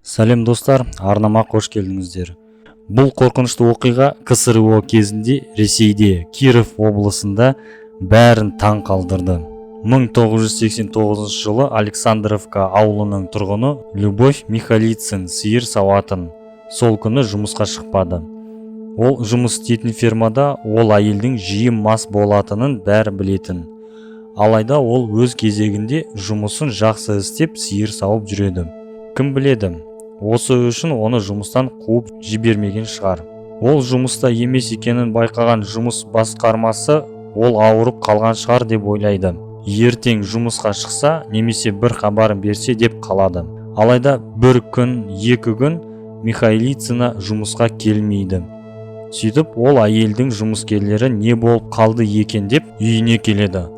Сәлем, достар! Арнама қош келдіңіздер. Бұл қорқынышты оқиға КСРО кезінде Ресейде, Киров облысында бәрін таң қалдырды. 1989 жылы Александровка ауылының тұрғыны Любовь Михалицын сиыр сауатын. Сол күні жұмысқа шықпады. Ол жұмыс істейтін фермада ол әйелдің жиі мас болатынын бәрі білетін. Алайда ол өз кезегінде жұмысын жақсы істеп, сиыр сауып жүреді. Кім біледі, осы үшін оны жұмыстан қуып жібермеген шығар. Ол жұмыста емес екенін байқаған жұмыс басқармасы ол ауырып қалған шығар деп ойлайды. Ертең жұмысқа шықса немесе бір хабарын берсе деп қалады. Алайда бір күн, 2 күн Михайлицына жұмысқа келмейді. Сөйтіп, ол әйелдің жұмыскерлері не болып қалды екен деп үйіне келеді.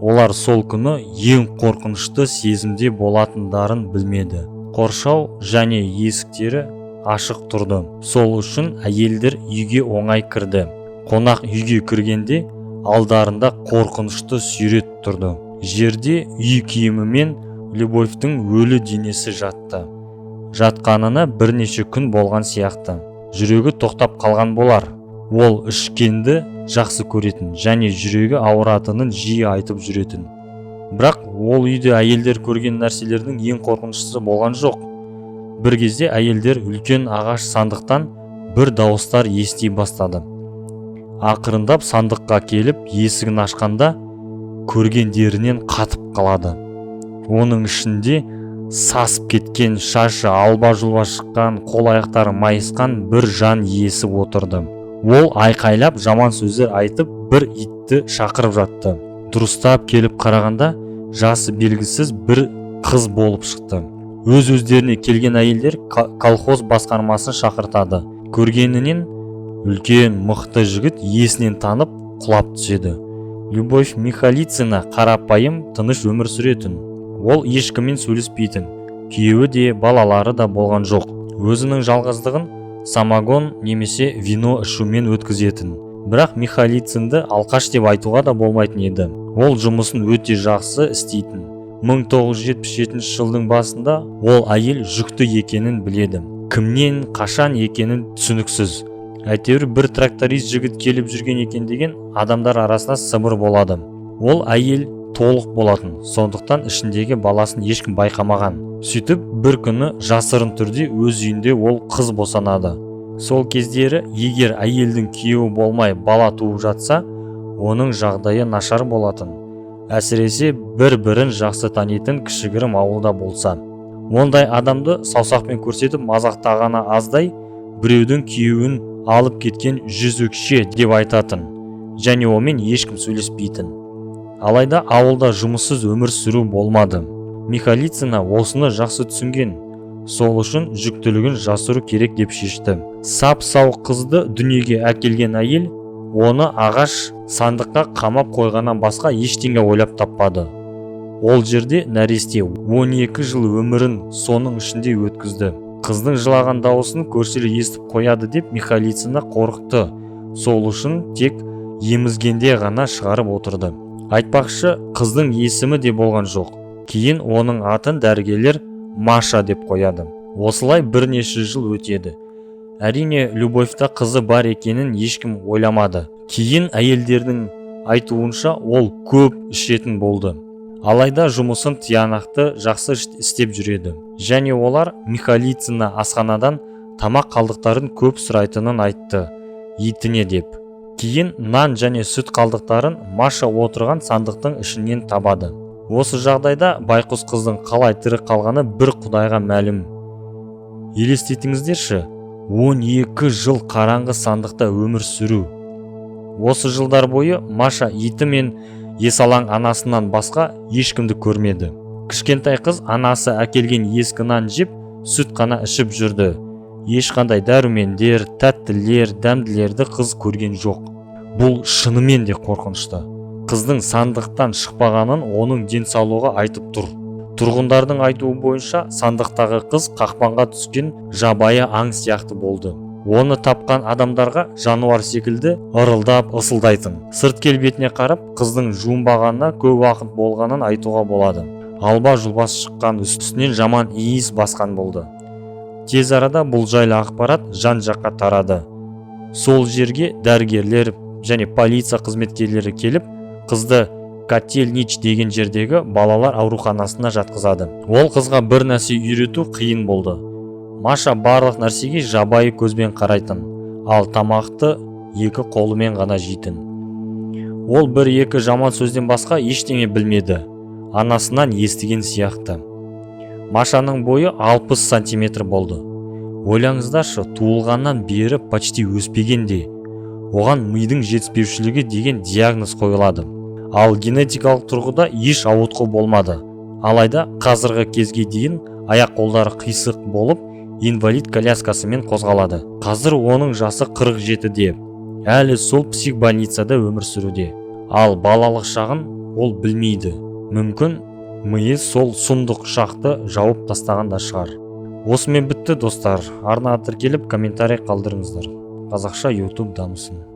Олар сол күні ең қорқынышты сезімде болатындарын білмеді. Қоршау және есіктері ашық тұрды, сол үшін әйелдер үйге оңай кірді. Қонақ үйге кіргенде алдарында қорқынышты сурет тұрды. Жерде үй киімімен Любовьтің өлі денесі жатты. Жатқанына бірнеше күн болған сияқты. Жүрегі тоқтап қалған болар. Ол ішкенді жақсы көретін және жүрегі ауыратынын жиі айтып жүретін. Бірақ ол үйде әйелдер көрген нәрселердің ең қорқыныштысы болған жоқ. Бір кезде әйелдер үлкен ағаш сандықтан бір дауыстар ести бастады. Ақырындап сандыққа келіп, есігін ашқанда көргендерінен қатып қалады. Оның ішінде сасып кеткен, шашы алба-жұлба шыққан, қол аяқтары майысқан бір жан иесі отырды. Ол айқайлап, жаман сөздер айтып, бір итті шақырып жатты. Дұрыстап келіп қарағанда, жасы белгісіз бір қыз болып шықты. Өз өздеріне келген әйелдер колхоз басқармасын шақыртады. Көргенінен үлкен мықты жігіт есінен танып, құлап түседі. Любовь Михалицына қарапайым, тыныш өмір сүретін. Ол ешкіммен сөйлеспейтін. Күйеуі де, балалары да болған жоқ. Өзінің жалғыздығын самогон немесе вино ішумен өткізетін. Бірақ Михалицынды алқаш деп айтуға да болмайтын еді. Ол жұмысын өте жақсы істейтін. 1977 жылдың басында ол әйел жүкті екенін біледі. Кімнен, қашан екенін түсініксіз. Әйтеуір бір тракторист жігіт келіп жүрген екен деген адамдар арасында сыбыр болады. Ол әйел толық болатын, сондықтан ішіндегі баласын ешкім байқамаған. Сөйтіп, бір күні жасырын түрде өз үйінде ол қыз босанады. Сол кездері егер әйелдің күйеуі болмай бала туып жатса, оның жағдайы нашар болатын. Әсіресе бір бірін жақсы танитын кішігірім ауылда болса. Ондай адамды саусақпен көрсетіп мазақтағаны аздай, біреудің күйеуін алып кеткен жезөкше деп айтатын және онымен ешкім сөйлеспейтін. Алайда ауылда жұмыссыз өмір сүру болмады. Михалицына осыны жақсы түсінген. Сол үшін жүктілігін жасыру керек деп шешті. Сап сау қызды дүниеге әкелген әйел оны ағаш сандыққа қамап қойғаннан басқа ештеңе ойлап таппады. Ол жерде нәресте 12 жыл өмірін соның ішінде өткізді. Қыздың жылаған дауысын көршілер естіп қояды деп Михалицына қорықты. Сол үшін тек емізгенде ғана шығарып отырды. Айтпақшы, қыздың есімі де болған жоқ. Кейін оның атын дәрігерлер Маша деп қояды. Осылай бірнеше жыл өтеді. Әрине, Любовьта қызы бар екенін ешкім ойламады. Кейін әйелдердің айтуынша, ол көп ішетін болды. Алайда жұмысын тиянақты, жақсы істеп жүреді. Және олар Михалицына асханадан тамақ қалдықтарын көп сұрайтынын айтты, итіне деп. Кейін нан және сүт қалдықтарын Маша отырған сандықтың ішінен табады. Осы жағдайда байқұс қыздың қалай тірі қалғаны бір құдайға мәлім. Елестетіңіздерші, 12 жыл қараңғы сандықта өмір сүру. Осы жылдар бойы Маша иті мен есалаң анасынан басқа ешкімді көрмеді. Кішкентай қыз анасы әкелген ескі нан жеп, сүт қана ішіп жүрді. Ешқандай дәрумендер, тәттілер, дәмділерді қыз көрген жоқ. Бұл шынымен де қорқынышты. Қыздың сандықтан шықпағанын оның денсаулығы айтып тұр. Тұрғындардың айтуы бойынша, сандықтағы қыз қақпанға түскен жабайы аң сияқты болды. Оны тапқан адамдарға жануар секілді ырылдап, ысылдайтын. Сырт келбетіне қарап, қыздың жуынбағанына көп уақыт болғанын айтуға болады. Алба жұлбасы шыққан, үстінен жаман иіс басқан болды. Тез арада бұл жайлы ақпарат жан жаққа тарады. Сол жерге дәрігерлер және полиция қызметкерлері келіп, қызды Котельнич деген жердегі балалар ауруханасына жатқызады. Ол қызға бір нәрсе үйрету қиын болды. Маша барлық нәрсеге жабайы көзбен қарайтын, ал тамақты екі қолымен ғана жейтін. Ол бір екі жаман сөзден басқа ештеңе білмеді, анасынан естіген сияқты. Машаның бойы 60 сантиметр болды. Ойлаңыздаршы, туылғаннан бері почти өспегенде. Оған мидың жетіспеушілігі деген диагноз қойылады, ал генетикалық тұрғыда еш ауытқу болмады. Алайда қазіргі кезге дейін аяқ қолдары қисық болып, инвалид коляскасымен қозғалады. Қазір оның жасы 47-де, әлі сол психбольницада өмір сүруде. Ал балалық шағын ол білмейді. Мүмкін, миы сол сұмдық шақты жауып тастаған да шығар. Осымен бітті, достар. Арнаға тіркеліп, комментарий қалдырыңыздар. Қазақша YouTube дамысын.